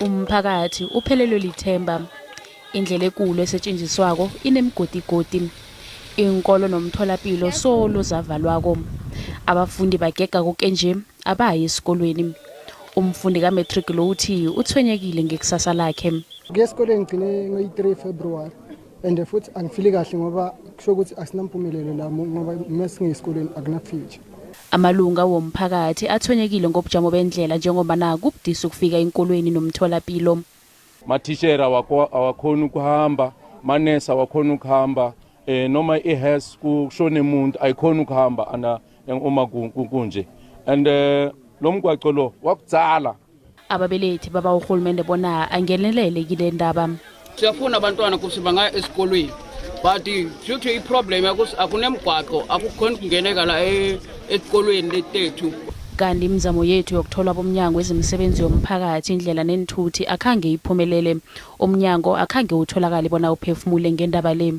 Umphakathi uphelelwe lithemba. Indlela ekulu esetjenziswako inemigodigodi. Iinkolo nomtholapilo solo zavalwako. Abafundi bagega koke nje abayi esikolweni. Umfundi ka-matric lo uthi utshwenyekile ngekusasa lakhe. Kuya esikoleni ngigcine ngoyi-3 February and futhi angifili kahle ngoba kusho ukuthi asinampumelelo la ngoba uma singesikolweni akuna-future. Amalunga womphakathi atshwenyekile ngobujamo bendlela njengombana kubudisi ukufika enkolweni nomtholapilo. Mathishera awakhoni ukuhamba, manesi awakhoni ukuhamba, noma i-hearse kushone umuntu ayikhoni ukuhamba ana uma kunje and lo mgwaco lo wakudzala. Ababelethi baba urhulumende bona angenelele kile ndaba. Siyafuna abantwana kuthi bangaya esikolweni but due to i-problem yakuthi akunemgwaqo akukhoni kungeneka la esikolweni letethu. Kanti imizamo yethu yokutholwa bomnyango wezemisebenzi yomphakathi, indlela neenthuthi akhange iphumelele. Umnyango akhange utholakale bona uphefumule ngendaba le.